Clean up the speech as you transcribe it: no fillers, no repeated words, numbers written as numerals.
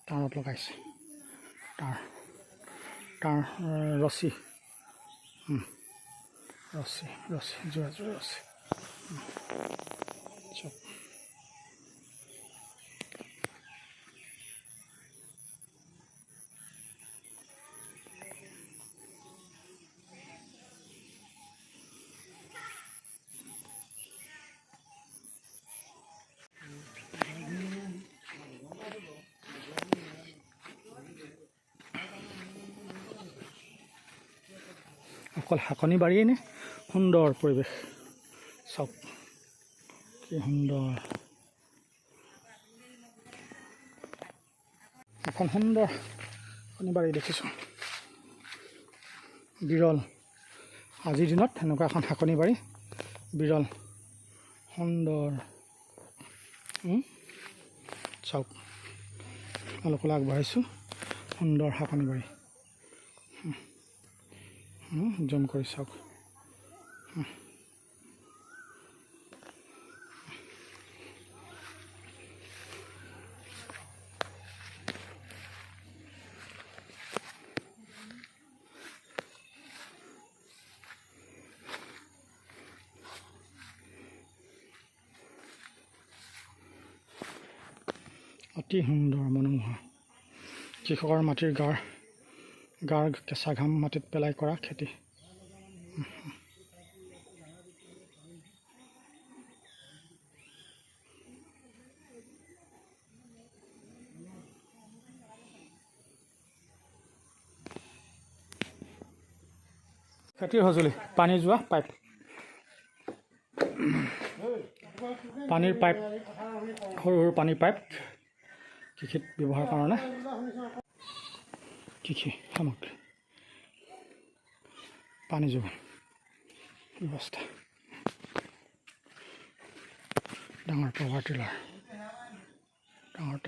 তাঁৰত লগাইছে, তাঁৰ তাঁৰ ৰছী, ৰছী ৰছী যোৰা যোৰা ৰছী চব। অকল শাকনি বাৰীয়ে নে, সুন্দৰ পৰিৱেশ চাওক, কি সুন্দৰ এখন সুন্দৰ শাকনি বাৰী দেখিছোঁ। বিৰল আজিৰ দিনত এনেকুৱা এখন শাকনি বাৰী বিৰল, সুন্দৰ। চাওক, আপোনালোকলৈ আগবঢ়াইছোঁ সুন্দৰ শাকনি বাৰী। জুম কৰি চাওক। অতি সুন্দৰ মনোমোহা কৃষকৰ মাটিৰ গাৰ গাৰ কেঁচা ঘাম মাটিত পেলাই কৰা খেতি। খেতিৰ সঁজুলি, পানী যোৱা পাইপ, পানীৰ পাইপ, সৰু সৰু পানীৰ পাইপ কৃষিত ব্যৱহাৰৰ কাৰণে, কৃষি সামগ্ৰী, পানী যোগান ব্যৱস্থা, ডাঙৰ পাৱাৰ টিলাৰ, ডাঙৰ